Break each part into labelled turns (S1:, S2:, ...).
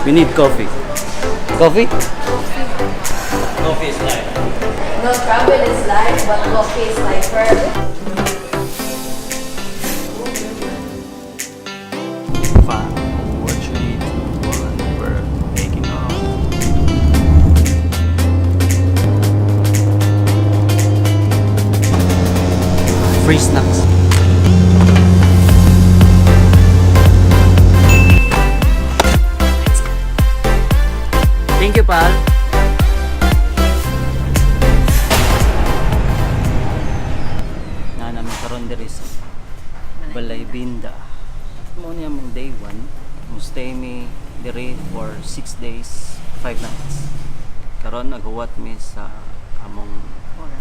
S1: We need coffee. Coffee? Coffee is life.
S2: No, travel is life, but coffee is lifer.
S1: Five, four, three, two, one. We're taking off. Free snacks. Thank you, pal. Na namin karon diri sa Balay Binda. Mo niya mong day 1. Mo stay mi diri for 6 days, 5 nights. Karon naghuwat mi sa among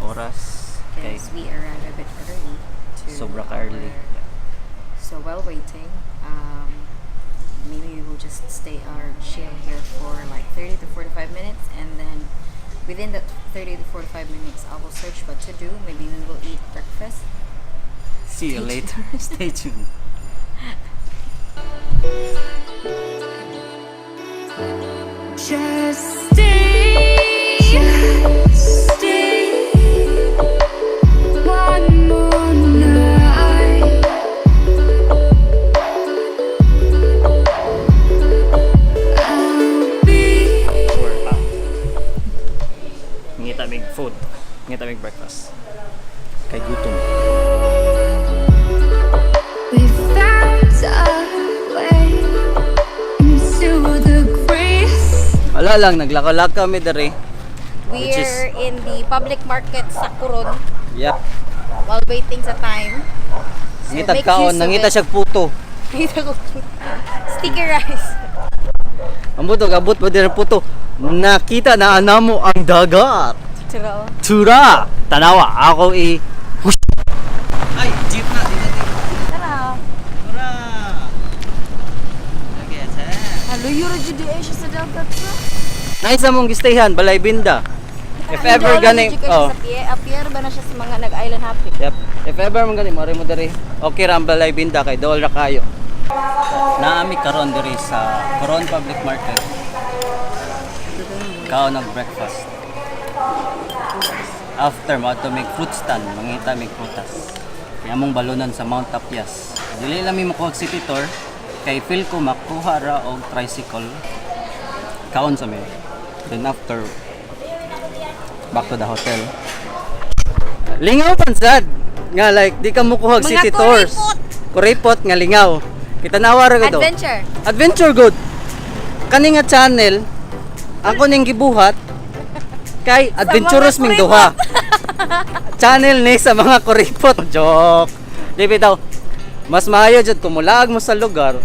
S1: oras kay
S2: Because we arrived a bit early. To
S1: sobra ka early.
S2: So while waiting, maybe we will just stay or chill here for like 30 to 45 minutes, and then within that 30 to 45 minutes, I will search what to do. Maybe we will eat breakfast.
S1: See you later. Stay tuned.
S3: Just stay, stay one more night. I'll be.
S1: We're out. Ngita mig food. Ngita mig breakfast. Kay gutom.
S3: We found our way into the grace.
S1: Wala lang, naglakaw-lakaw mi diri. Which
S2: We're
S1: is-
S2: in the public market sa Coron
S1: Yep.
S2: while waiting sa time. So
S1: Ngita
S2: make
S1: kaon,
S2: use of
S1: nangita
S2: it.
S1: siya puto.
S2: Ngita ko sticky rice.
S1: Ambot og abot pa diri puto. Nakita na anamo ang dagat.
S2: Turo.
S1: Tura! Tanawa, ako i... Hush! Ay, jeep na! Dito, dito.
S2: Tara.
S1: Tura! Okay,
S2: Haluyo ra jud eh siya sa dagat sa.
S1: Nice among gistayhan, Balay Binda. If ever gani,
S2: oh.
S1: oh.
S2: Sa pier, pier ba na siya sa mga nag-island hopping?
S1: Yep. If ever man gani mari mo diri. Okay ra ang Balay Binda kay dool ra kayo. Naami karon diri sa Coron Public Market. Kaon og breakfast. After mo ato mig fruit stand, mangita mig prutas. Kaya among balunan sa Mount Tapias. Dili lang mi makuha og city tour kay feel ko makuha ra og tricycle. Kaon sa mi. Then after, back to the hotel. Lingaw pan sad. Nga like di ka mukuha og
S2: Mga
S1: city tours. Kuripot nga lingaw. Kita nawa ra gud.
S2: Adventure.
S1: Adventure good. Kani nga channel ako ning gibuhat kay adventurous ming duha. Channel ni sa mga kuripot. Joke. Di bitaw. Mas maayo jud kung mulaag mo sa lugar.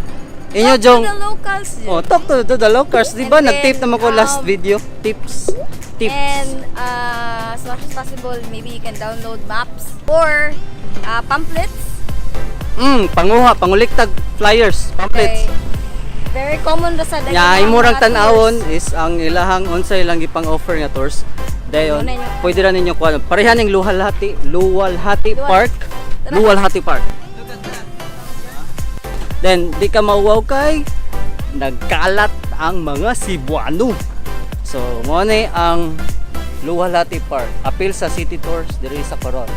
S1: Inyo
S2: Talk to
S1: jong
S2: the locals.
S1: Oh, talk to the locals, di ba?
S2: And then,
S1: Nag-tape naman ko last video. Tips. Tips.
S2: And as much as possible, maybe you can download maps or pamphlets.
S1: Panguha, panguliktag flyers, pamphlets.
S2: Okay. Very common ra sa
S1: Nya
S2: mga
S1: imurang
S2: tours.
S1: tan-awon is ang ilahang unsay lang gipang-offer nga tours. Dayon,
S2: Muna nyo.
S1: pwede ra ninyo kuan. Pareha ning Luwalhati, Luwalhati
S2: Luwal.
S1: Park. Luwalhati Park. Then di ka mauwaw kay nagkalat ang mga Cebuano. So, mo ni ang Luwalhati Park. Appeal sa city tours diri sa Coron.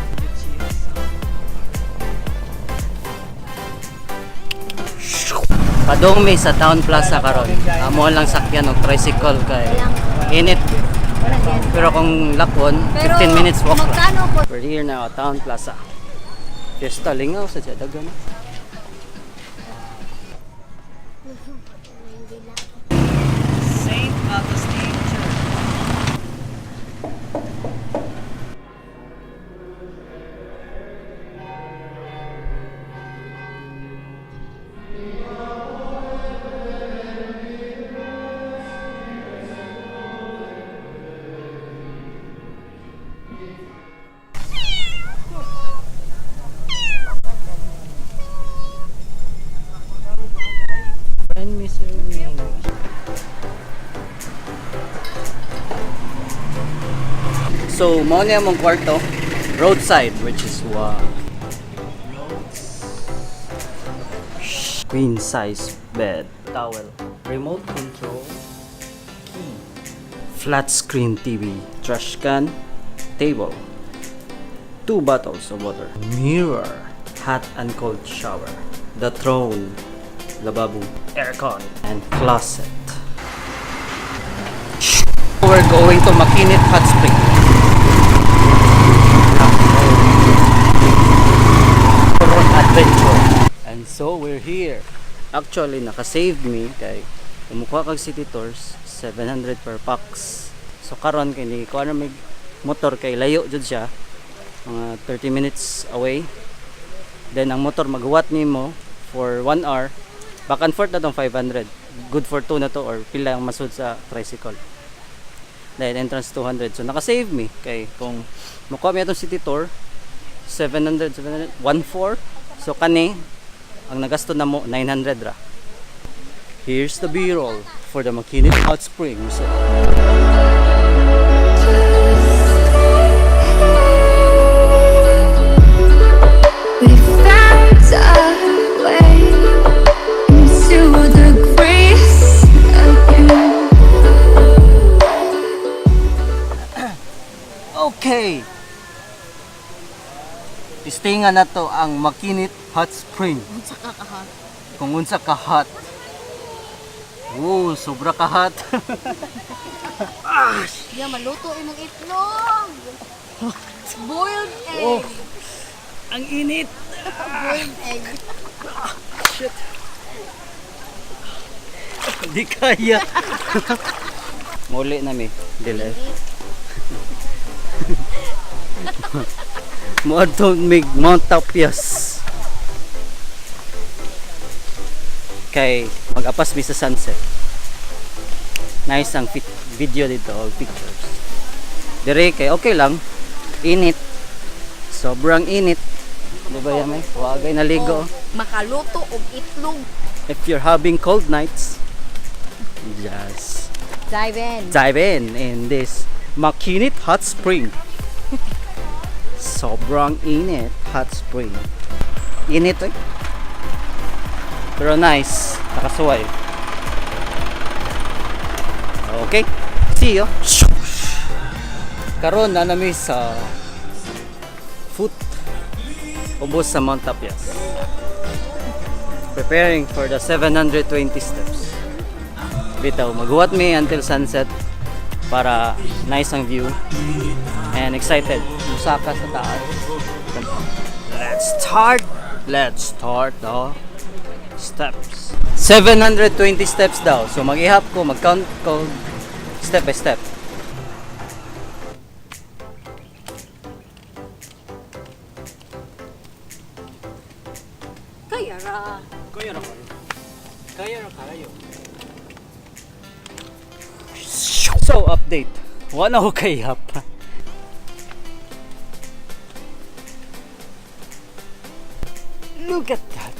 S1: Padong mi sa Town Plaza karon. Amo lang sakyan og tricycle kay init. Pero kung lakon,
S2: Pero
S1: 15 minutes walk lang.
S2: Magkano po?
S1: We're here now at Town Plaza. Fiesta lingaw sa dagan. Saint Augustine Church. Friend Miss Erwin. So, mao niya mong kwarto, roadside, which is wow. Queen size Bed. Towel. Remote control. Key. Flat screen TV. Trash can. Table. Two bottles of water. Mirror. Hot and cold shower. The throne. Lababo. Aircon. And closet. We're going to Maquinit Hot Spring. Coron Adventure. And so we're here. Actually, naka-save me kay kumukuha kag city tours 700 per pax. So karon kay ni kuha na mig motor kay layo jud siya. Mga 30 minutes away. Then ang motor maghuwat nimo for 1 hour. Back and forth na tong 500. Good for 2 na to or pila ang masud sa tricycle. Then entrance 200. So naka-save me kay kung mukuha mi atong city tour 700, 700, 14. So kani ang nagasto na mo 900 ra. Here's the B-roll for the Maquinit Hot Springs.
S3: We found our way into the grace again.
S1: Okay. Testingan na to ang Maquinit Hot Spring.
S2: Unsa ka ka-hot?
S1: Kung unsa ka hot. Woo, sobra ka hot.
S2: Yeah, maluto imong itlog. Boiled egg.
S1: Oh. Ang init.
S2: Boiled egg.
S1: Shit. Hindi kaya. Muli na mi. Dili. Moadto mig Mount Tapyas. Kay mag-apas mi sa sunset. Nice ang fit video dito, all pictures. Dire kay okay lang. Init. Sobrang init. Di ba yamay? Wagay naligo.
S2: Oh, makaluto og itlog.
S1: If you're having cold nights, just
S2: Dive in.
S1: Dive in this Maquinit Hot Spring. Sobrang init hot spring. Init eh. Pero nice. Nakasuway. Okay. See you. Karon na nami sa foot ubos sa Mount Tapyas. Preparing for the 720 steps. Bitaw, maghuwat mi until sunset para nice ang view and excited. Musaka sa taas. Let's start! Let's start the steps. 720 steps daw. So mag-ihap ko, mag-count ko step by step.
S2: Kaya ra.
S1: Kaya ra kayo. Kaya ra kayo. So update. Wala ko kahihap. Look at that.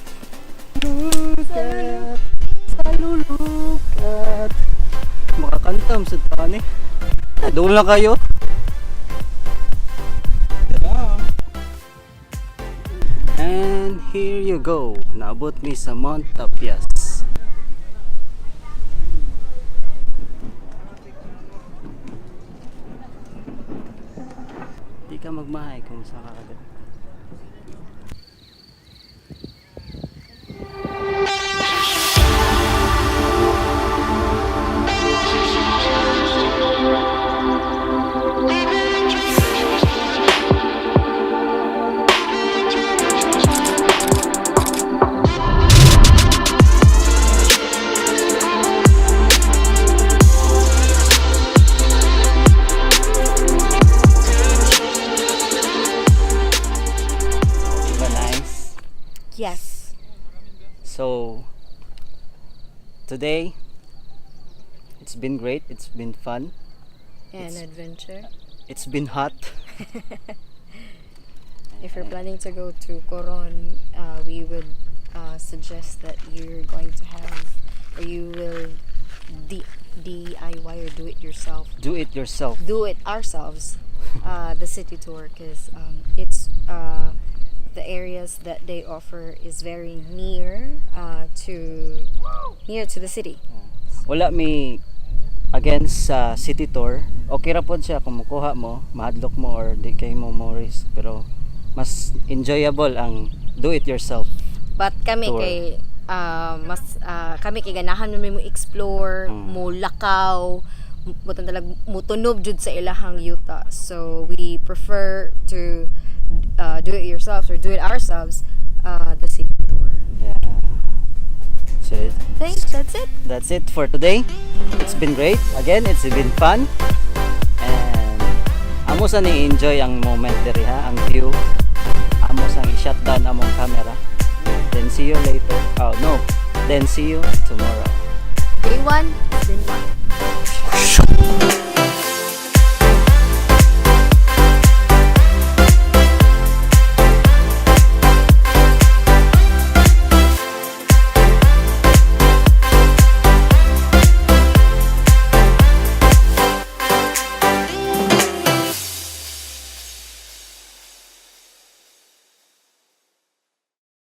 S1: Look at. Salulukat. Makakantam sa tani. Doon lang kayo. Ta-da. And here you go. Naabot mi sa Mount Tapyas. Di ka magmahay kung sa kakagat. Diba nice?
S2: Yes.
S1: So, today, it's been great. It's been fun.
S2: An adventure.
S1: It's been hot.
S2: If you're planning to go to Coron, we would suggest that you're going to have, or you will DIY or do it yourself.
S1: Do it yourself.
S2: Do it ourselves, the city tour, because it's the areas that they offer is very near to the city.
S1: Wala mi against sa city tour. Okay ra pod siya kung mukuha mo, mahadlok mo or di kay mo risk, pero mas enjoyable ang do it yourself.
S2: But kami
S1: tour.
S2: Kay mas kami kay ganahan man mi mo explore, mo lakaw, butang talag mutunob jud sa ilahang yuta. So we prefer to do it yourselves or do it ourselves, the city tour.
S1: Yeah. So
S2: I think that's it.
S1: That's it for today. It's been great. Again, it's been fun. And amo sa ni enjoy ang moment diri ha, ang view. Amo sang i-shut down among camera. Then see you later. Oh no. Then see you tomorrow.
S2: Day 1,